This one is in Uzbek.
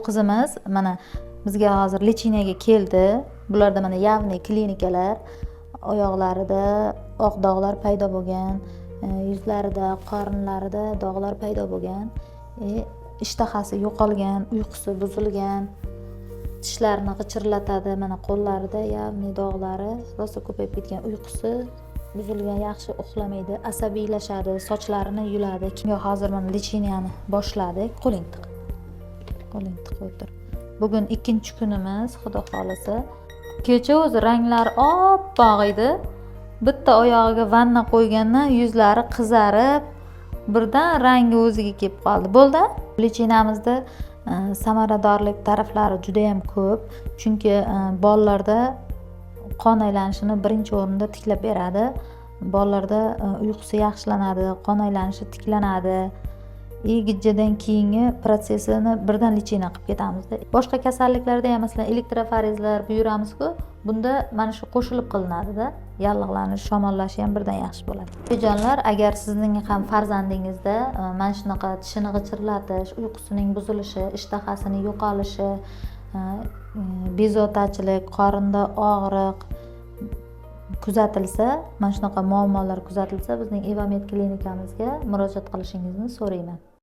qizimiz mana bizga hozir лечение ga keldi. Bularda mana явный klinikalar, oyoqlarida oq dog'lar paydo bo'lgan, yuzlarida, qorinlarida dog'lar paydo bo'lgan, ishtahasi yo'qolgan, uyqusi buzilgan, tishlarini g'ichirlatadi, mana qo'llarida явный dog'lari rosa ko'payib ketgan, uyqusi buzilgan, yaxshi uxlamaydi, asabiylashadi, sochlarini yuladi. Hozir mana лечение ni boshladik. Qo'ling tiq, qo'ling tiq, qo'yib tur. Bugun ikkinchi kunimiz, xudo xohlasa. Kecha o'zi ranglari oppoq edi, bitta oyog'iga vanna qo'ygandan yuzlari qizarib, birdan rangi o'ziga kelib qoldi. Bo'ldi. Лечение mizda samaradorlik taraflari judayam ko'p, chunki bolalarda qon aylanishini birinchi o'rinda tiklab beradi. Bolalarda uyqusi yaxshilanadi, qon aylanishi tiklanadi и gijjadan keyingi protsessini birdan лечение qilib ketamizda. Boshqa kasalliklarda ham, masalan, elektroforezlar buyuramizku, bunda mana shu qo'shilib qilinadida, yallig'lanish, shamollashi ham birdan yaxshi bo'ladi. Onajonlar, agar sizning ham farzandingizda mana shunaqa tishini g'ichirlatish, uyqusining buzilishi, ishtahasini yo'qolishi, bezovtachilik, qorinda og'riq kuzatilsa, mana shunaqa muammolar kuzatilsa, bizning Evamed klinikamizga murojaat qilishingizni so'rayman.